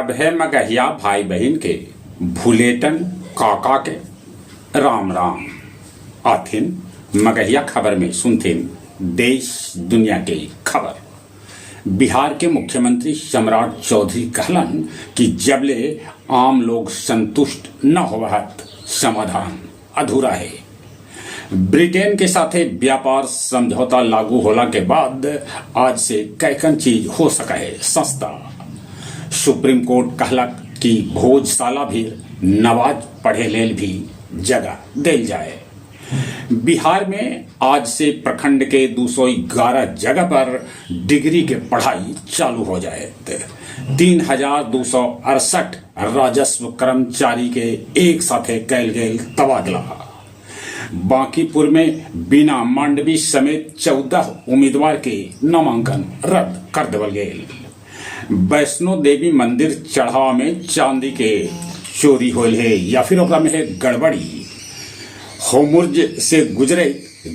सभे मगहिया भाई बहिन के भुलेटन काका के राम राम। आथिन मगहिया खबर में सुनथिन देश दुनिया के खबर। बिहार के मुख्यमंत्री सम्राट चौधरी कहलन कि जबले आम लोग संतुष्ट न होवऽ समाधान अधूरा हे। ब्रिटेन के साथे व्यापार समझौता लागू होला के बाद आज से कैकन चीज हो सका है सस्ता। सुप्रीम कोर्ट कहलक कि भोजशाला भी नमाज पढ़े लेल भी जगह देल जाए। बिहार में आज से प्रखंड के 211 जगह पर डिग्री के पढ़ाई चालू हो जाए। 3268 राजस्व कर्मचारी के एक साथे कैल गेल तबादला। बांकीपुर में बिना मांडवी समेत 14 उम्मीदवार के नामांकन रद्द कर देवल गेल। वैष्णो देवी मंदिर चढ़ावा में चांदी के चोरी होल है या फिर ओकरा में है गड़बड़ी। होमुर्ज से गुजरे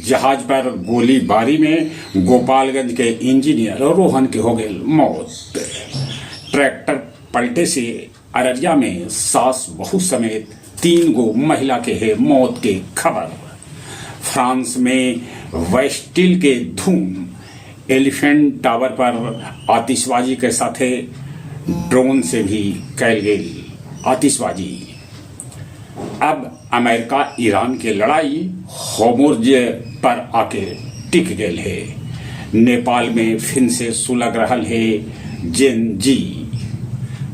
जहाज पर गोलीबारी में गोपालगंज के इंजीनियर रोहन के हो गए मौत। ट्रैक्टर पलटे से अररिया में सास बहू समेत 3 गो महिला के है मौत के खबर। फ्रांस में वेस्टिल के धूम, एलिफेंट टावर पर आतिशबाजी के साथे ड्रोन से भी कैल गई आतिशबाजी। अब अमेरिका ईरान के लड़ाई होमुर्ज पर आके टिक गए है। नेपाल में फिर से सुलग रहल है जेन जी।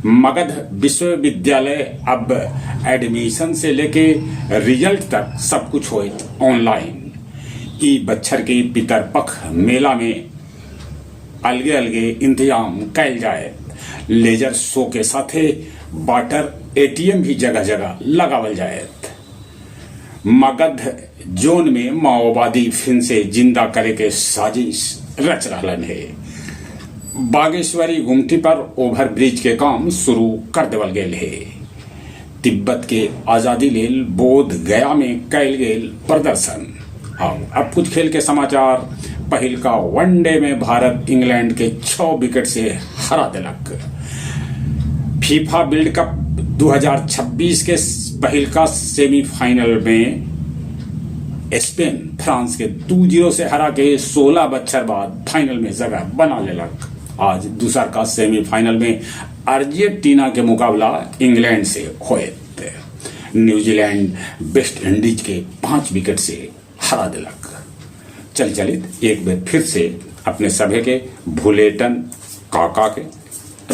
मगध विश्वविद्यालय अब एडमिशन से लेके रिजल्ट तक सब कुछ होए ऑनलाइन। ई बच्छर के पितरपख मेला में अलगे अलगे इंतजाम कैल जाए। लेजर शो के साथे वाटर एटीएम भी जगह जगह लगावल जाए। मगध जोन में माओवादी फिर से जिंदा करे के साजिश रच रहलन है। बागेश्वरी गुमटी पर ओवर ब्रिज के काम शुरू कर देवल गेल है। तिब्बत के आजादी लेल बोध गया में कैल गेल प्रदर्शन। अब कुछ खेल के समाचार। पहिल का वनडे में भारत इंग्लैंड के 6 विकेट से हरा दिलक। फीफा वर्ल्ड कप 2026 के पहिल का सेमीफाइनल में स्पेन फ्रांस के 2-0 से हरा के 16 बच्छर बाद फाइनल में जगह बना लेलक। आज दूसर का सेमीफाइनल में अर्जेंटीना के मुकाबला इंग्लैंड से होयत। न्यूजीलैंड वेस्ट इंडीज के 5 विकेट से हरा दिलक। चल चलित एक बार फिर से अपने सभे के भुलेटन काका के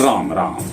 राम राम।